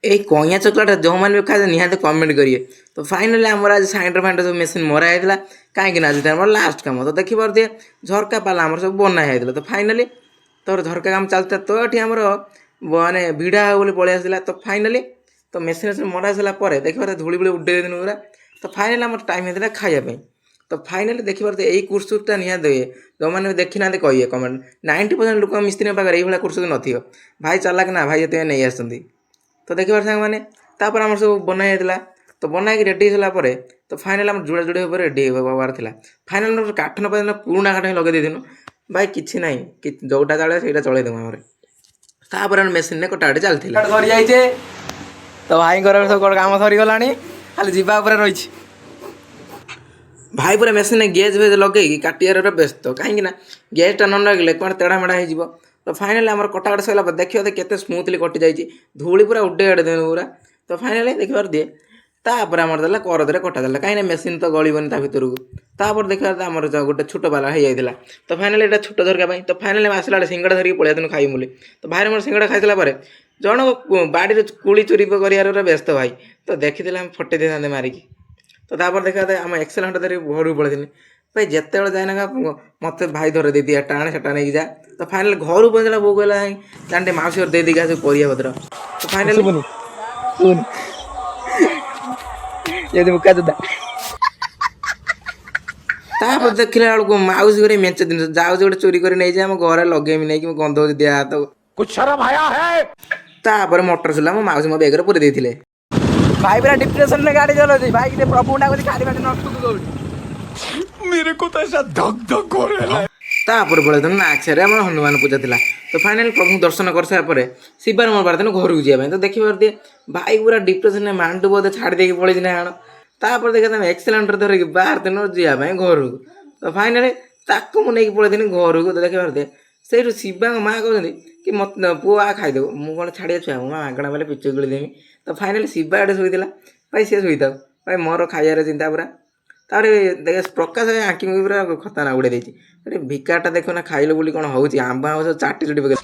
ଏଇ କଇଁଆ ଚକୋଲେଟ୍ ଯେଉଁମାନେ ବି ଖାଇଛନ୍ତି, ନିହାତି କମେଣ୍ଟ କରିବେ। ତ ଫାଇନାଲି ଆମର ଆଜି ସାଇଣ୍ଡର ଫାଇଣ୍ଡର ସବୁ ମେସିନ୍ ମରା ହେଇଥିଲା, କାହିଁକି ନା ଆଜି ଆମର ଲାଷ୍ଟ କାମ। ତ ଦେଖିପାରୁଥିବେ, ଝରକା ପାଲା ଆମର ସବୁ ବନା ହେଇଥିଲା। ତ ଫାଇନାଲି ତୋର ଝରକା କାମ ଚାଲିଥିଲା। ତ ଏଠି ଆମର ମାନେ ଭିଡ଼ା ହେବ ବୋଲି ପଳେଇ ଆସିଲା। ତ ଫାଇନାଲି ତ ମେସିନ୍ ମେସିନ୍ ମରା ସାରିଲା ପରେ ଦେଖିପାରୁଥିବେ, ଧୂଳି ଧୂଳି ଉଡ଼େଇ ଦେଇଥିଲୁ ପୁରା। ତ ଫାଇନାଲି ଆମର ଟାଇମ୍ ହେଇଥିଲା ଖାଇବା ପାଇଁ। ତ ଫାଇନାଲି ଦେଖିପାରୁଥିବେ, ଏଇ କୁର୍ସୁଟା ନିହାତି ଦେବେ। ଯେଉଁମାନେ ବି ଦେଖିନାହାନ୍ତି, କହିବେ କମେଣ୍ଟ। 90% ଲୋକ ମିସ୍ତ୍ରୀଙ୍କ ପାଖରେ ଏଇଭଳିଆ କୁର୍ସୁ ନଥିବ। ଭାଇ ଚାଲାକ ନା ଭାଇ, ସେଥିପାଇଁ ନେଇ ଆସିଛନ୍ତି। ତ ଦେଖିପାରୁ ସାଙ୍ଗମାନେ, ତାପରେ ଆମର ସବୁ ବନା ହେଇଥିଲା। ତ ବନା ହେଇକି ରେଡ଼ି ହେଇସାରିଲା ପରେ ତ ଫାଇନାଲ୍ ଆମର ଯୋଡ଼ା ଯୋଡ଼ି ଉପରେ ରେଡ଼ି ହେବାର ଥିଲା। ଫାଇନାଲ୍ ଆମର କାଠ ନ ପାଇଲେ ପୁରୁଣା କାଠ ହିଁ ଲଗେଇ ଦେଇଥିଲୁ। ଭାଇ, କିଛି ନାହିଁ କି, ଯୋଉଟା ଚାଳେ ସେଇଟା ଚଳେଇ ଦେବୁ ଆମର। ତାପରେ ଆମର ମେସିନ୍ରେ କଟାକଟି ଚାଲିଥିଲା। ସରିଯାଇଛେ ତ, ଭାଇଙ୍କର ସବୁ କ'ଣ କାମ ସରିଗଲାଣି, ଖାଲି ଯିବା ଉପରେ ରହିଛି। ଭାଇ ପୁରା ମେସିନ୍ରେ ଗେଜ୍ ଫେଜ୍ ଲଗେଇକି କାଟିବାରେ ପୁରା ବ୍ୟସ୍ତ, କାହିଁକି ନା ଗେଜ୍ଟା ନ ଲଗେଇଲେ କ'ଣ ତେଢ଼ା ମେଢ଼ା ହେଇଯିବ। ତ ଫାଇନାଲି ଆମର କଟାକଟି ସରିଲା ପରେ ଦେଖିବ ତ କେତେ ସ୍ମୁଥଲି କଟି ଯାଇଛି। ଧୂଳି ପୁରା ଉଡ଼େଇ ଉଡ଼େଇ ଦେଲୁ ପୁରା। ତ ଫାଇନାଲି ଦେଖିପାରୁଥିବେ, ତାପରେ ଆମର ଦେଲା କରତରେ କଟା ଦେଲା, କାହିଁକିନା ମେସିନ୍ ତ ଗଳିବନି ତା ଭିତରକୁ। ତାପରେ ଦେଖିବା ତ ଆମର ଯୋଉ ଗୋଟେ ଛୋଟ ପାଲା ହେଇଯାଇଥିଲା। ତ ଫାଇନାଲି ଏଇଟା ଛୋଟ ଝରକା ପାଇଁ। ତ ଫାଇନାଲି ଆମେ ଆସିଲା ବେଳେ ସିଙ୍ଗଡ଼ା ଧରିକି ପଳେଇ ଆସିଲୁ ଖାଇବୁ ବୋଲି। ତ ଭାଇର ମୋର ସିଙ୍ଗଡ଼ା ଖାଇସାରିଲା ପରେ ଜଣକ ବାଡ଼ିରେ କୋଳି ଚୋରି କରିବାର ପୁରା ବ୍ୟସ୍ତ ଭାଇ। ତ ଦେଖିଥିଲେ ଆମେ ଫଟେଇ ଦେଇଥାନ୍ତେ ମାରିକି। ତ ତାପରେ ଦେଖିବା ତ ଆମ ଏକ୍ସେଲ୍ ହଣ୍ଟର ଧରିକି ଘରକୁ ପଳେଇଥିଲି। ଭାଇ ଯେତେବେଳେ ଯାଏ ନା ମୋତେ ଭାଇ ଧରେଇ ଦେଇଦିଏ, ଏଟା ଆଣେ, ସେଟା ନେଇକି ଯା। ତ ଫାଇନାଲି ଘରୁ ପହଞ୍ଚିଲା, ବୋଉ କହିଲା, ଜାଣି ଟିକେ ମାଉସୀ ଘରେ ଦେଇଦେଇକି ଆସିବୁ ପରିବା ପତ୍ର। ତ ଫାଇନାଲି ଶୁଭୁନି, ଶୁଭୁନି। ଯଦି ମୁକା ଜୁଦା। ତାପରେ ଦେଖିଲା ବେଳକୁ ମାଉସୀ ଘରେ ମେଞ୍ଚେ ଜିନିଷ ଯାଉଛି, ଗୋଟେ ଚୋରି କରି ନେଇଯାଏ, ଆମ ଘରେ ଲଗେଇବି ନେଇକି, ମୁଁ ଗନ୍ଧ ହଉଛି ଦିଆ ହାତ। कुछ शर्म आया है? ତାପରେ ମଟର ସୋଲା ମୋ ମାଉସୀ ମୋ ବେଗରେ ପୁରେଇ ଦେଇଥିଲେ। ଭାଇ ପୁରା ଡିପ୍ରେସନରେ ଗାଡ଼ି ଚଲାଉଛି। ଭାଇ ଟିକେ ପ୍ରଭୁ ଡାକୁଛି, ଗାଡ଼ି ବାଡ଼ି ନଠୁକୁ କୋଉଠି। मेरे को तो ऐसा धक धक हो रहा है। ତାପରେ ପଳେଇଥିଲୁ ନାକ୍ସରେ, ଆମର ହନୁମାନ ପୂଜା ଥିଲା। ତ ଫାଇନାଲି ପ୍ରଭୁଙ୍କୁ ଦର୍ଶନ କରିସାରିଲା ପରେ ଶିବାର ମୋର ବାହାରିଥିଲୁ ଘରକୁ ଯିବା ପାଇଁ। ତ ଦେଖିପାରୁଥିବେ, ଭାଇ ପୁରା ଡିପ୍ରେସନରେ ମାଣ୍ଡୁ ବୋଧେ ଛାଡ଼ି ଦେଇକି ପଳେଇଛି ନା କଣ। ତାପରେ ଦେଖିବା ତମେ ଏକ୍ସେଲେଣ୍ଟର ଧରିକି ବାହାରିଥିଲୁ ଯିବା ପାଇଁ ଘରକୁ। ତ ଫାଇନାଲି ତାକୁ ମୁଁ ନେଇକି ପଳେଇଥିଲି ଘରକୁ। ତ ଦେଖିପାରୁଥିବେ, ସେଇଠୁ ଶିବାଙ୍କ ମା କହୁଛନ୍ତି କି ମତେ ପୁଅ ଆ ଖାଇଦେବୁ। ମୁଁ କ'ଣ ଛାଡ଼ିବା ଛୁଆ? ମୁଁ ମାଗଣା ପାଇଲେ ପିଚୁ ଗିଳି ଦେବି। ତ ଫାଇନାଲି ଶିବା ଏଠି ଶୋଇଥିଲା। ଭାଇ, ସିଏ ଶୋଇଥାଉ ଭାଇ, ମୋର ଖାଇବାର ଚିନ୍ତା ପୁରା। ତାପରେ ଦେଖ, ପ୍ରକାଶ ଭାଇ ଆଙ୍କି ପୁରା ଖତରନାକ ଉଡ଼େଇ ଦେଇଛି। ଏଠି ଭିକାରଟା ଦେଖ ନା, ଖାଇଲୁ ବୋଲି କ'ଣ ହେଉଛି, ଆମ୍ବ ଆମ୍ବ ସବୁ ଚାଟି ଚୁଟି ପକେଇ।